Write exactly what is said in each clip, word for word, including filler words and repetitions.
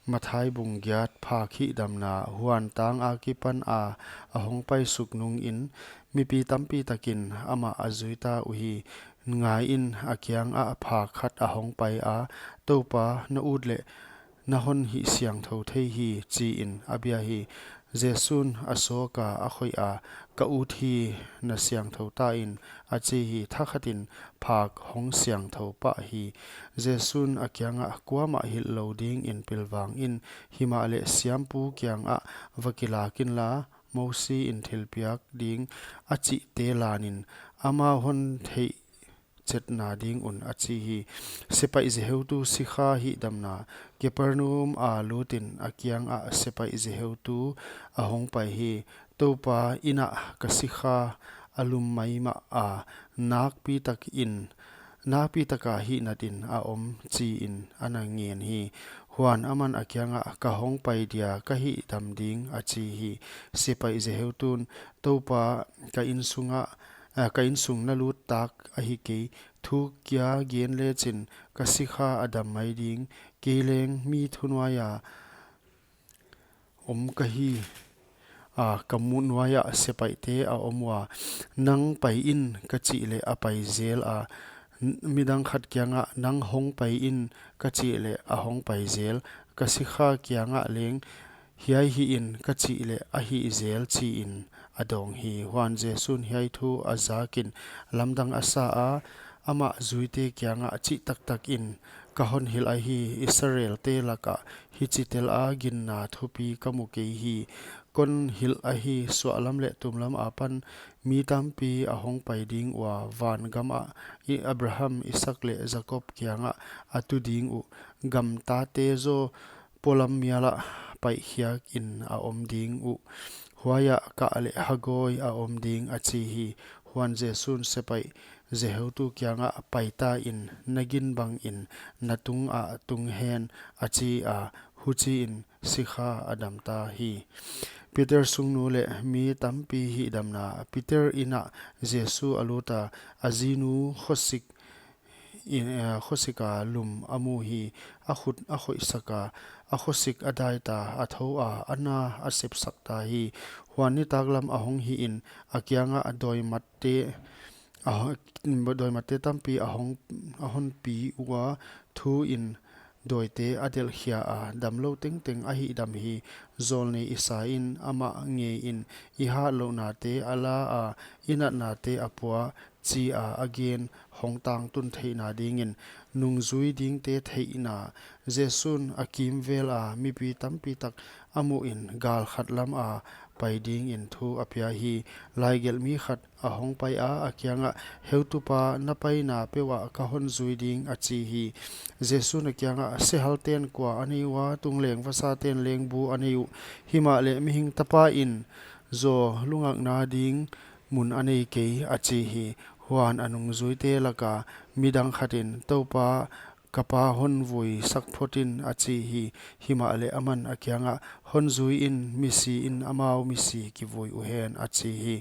Matthai bung giat. Phak hihdamna. Huan tang akipan a a hongpai suk nungin mipi tampi takin amah a zuita uhi. Ngaiin, a kiangah phak khat a hongpai a, "Toupa, na ut leh na hon hihsiangthou thei hi," chiin a bia hi. Jesu'n a sawka a khoih a, "Ka ut hi, na siangthou ta in," a chi hi. Thakhatin phak hong siangthou pah hi. Jesu'n a kiangah, "Kuamah hilh lou dingin pilvang in, himahleh siampu kiangah va kilak inla, Mosi in thilpiak ding a chihte lan in, amau hon theih chetna ding un," a chi hi. Sepaih zeheutu sikha hihdamna. Kapernaum a lutin a kiangah sepaih zeheutu a hongpai hi. "Toupa, inn ah ka sikha a lum maimah a, nakpi takin, nakpi taka hihnatin a om," chiin a na ngen hi. Huan aman a kiangah, "Ka hongpai dia, ka hihdam ding," a chi hi. Sepaih zeheutu'n, "Toupa, ka inn sungah, ah, ka inn sung na lut tak ahi kei. Thu kia gen lechin ka sikha a dam mai ding. Kei leng mi thunuaia om ka hi. A, ka mut nuaiah sepaihte a om ua, nang pai in ka chih leh a pai zel a, n-, midang khat kiangah nang hongpai in ka chih leh a hongpai zel. Ka sikha kiangah leng hiai hih in ka chih leh a hih zel," chiin a dawng hi. Huan Jesu'n hiai thu a zakin lamdang a sa a, amah zuite kiangah, "Chih taktakin ka hon hilh ahi, Israelte lakah hichi tel a ginna thupi ka mu kei hi. Kon hilh ahi, suahlam leh tumlam apan mi tampi a hongpai ding ua, van gamah i Abraham, Isak leh Jakob kiangah a tu ding uh. Gamtate zaw polam mialah paihkhiakin a om ding uh. Huaiah kah leh hagawi a om ding," a chi hi. Huan Jesu'n sepaih zeheutu kiangah, "Paita in, na gin bangin na tungah tung hen," a chi a, huchiin sikha a damta hi. Peter sungnu leh mi tampi hihdamna. Peter inn ah Jesu a luta, a zinu khosik in, eh, khosika lum a mu hi. A khut a khoihsaka, a khosik a daita, a thoua, a na a sepsak ta hi. Huan nitaklam a hong hihin, a kiangah a dawimatte, a ho-, dawimatte tampi a hong, a honpi ua, thuin dawite a delhkhia a, damlou tengteng a hihdam hi. Zawlnei Isai'n amah ngeiin, "I hatlouhnate a la a, i natnate a pua," chia a gen hong tangtun theihna dingin, nungzui dingte theihna. Jesu'n a kimvela mipi tampi tak a muhin, gal khat lama pai dingin thu a pia hi. Laigelhmi khat a hongpai a, a kiangah, "Heutupa, na paina peuhah ka hon zui ding," a chi hi. Jesu'n a kiangah, "Sehalten kua a nei ua, tungleng vasaten leng bu a nei uh. Himahleh Mihing Tapa in zaw lungakna ding mun a nei kei," a chi hi. Huan a nungzuite laka midang khatin, "Toupa, ka pa hon vui sak phot in," a chi hi. Himahleh aman a kiangah, "Hon zui in, misi in amau misi kivui uhen," a chi hi.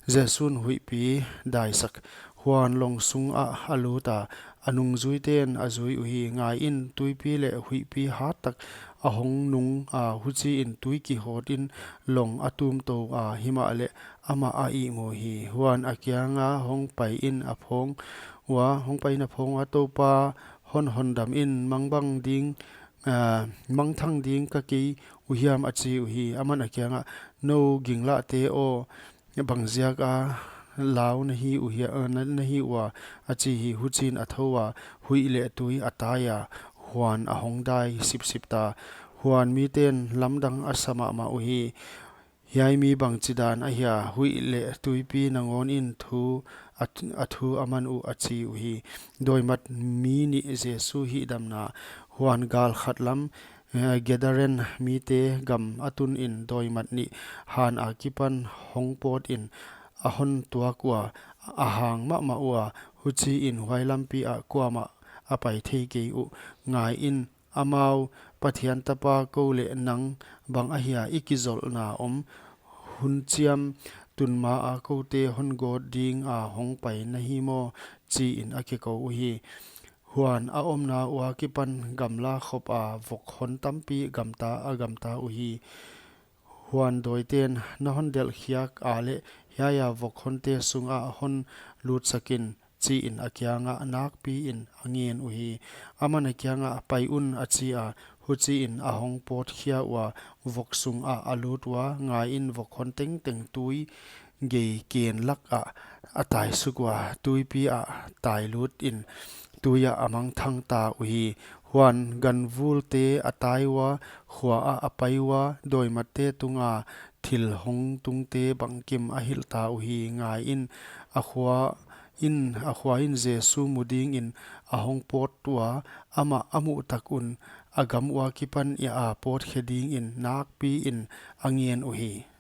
Jesu'n huihpi daisak. Huan long sungah a luta, a nungzuiten a zui uhi. Ngaiin, tuipi leh huihpi hat tak a hong nung a, huchiin tui kihawtin long a tumtou a, himahleh amah a ihmu hi. Huan a kianga hongpai in a phawng ua, hongpai in a phawng ua, "Toupa, hon hondam in, mangbang ding, ah, mangthang ding ka kei uhiam," a chi uhi. Aman a kiangah, "Nou ginglahte aw, bangziaka lau na hi uhia, ah, na, na hi ua?" a chi hi. Huchiin a thou a, huih leh tui a tai a, huan a hong dai sipsip ta. Huan miten lamdang a sa mahmah uhi. "Hiai mi bangchidan ahia, huih leh tuipi nangawn in thu a, a thu a man uh?" a chi uhi. Dawimat mi nih Jesu hihdamna. Huan gal khat lam, eh, Gadaren mite gam a tunin dawimat nih han akipan hong pawtin a hon tuak ua, a hang mahmah ua, huchiin huai lampi ah kuamah a pai thei kei uh. Ngaiin, amau, "Pathian Tapa, kou leh nang bang ahia i kizolhna om hun chiam tun maa koute hon gawt dinga hongpai na hi maw?" chiin a kikou uhi. Huan a omna ua kipan gamla khopa vok hon tampi gamta a gamta uhi. Huan dawiten, Na hon delhkhiak a leh, hiaia vok honte sungah hon lutsakin, chiin a kiangah nakpiin a ngen uhi. Aman a kiangah, Pai un, a chi a. Huchiin a hong pawtkhia ua, vok sungah a lut ua, ngaiin, vok hon tengteng tui gei ken lakah a taisuk ua, tuipi ah tailutin tuiah a mangthangta uhi. Huan ganvulte a tai ua, khuaah a pai ua, dawimatte tunga thil hong tungte bangkim a hilhta uhi. Ngaiin, a khua in, a khuain Jesu mu dingin a hong pawt ua, amah a muh tak un a gam ua kipan a pawtkhe dingin nakpiin a ngen uhi.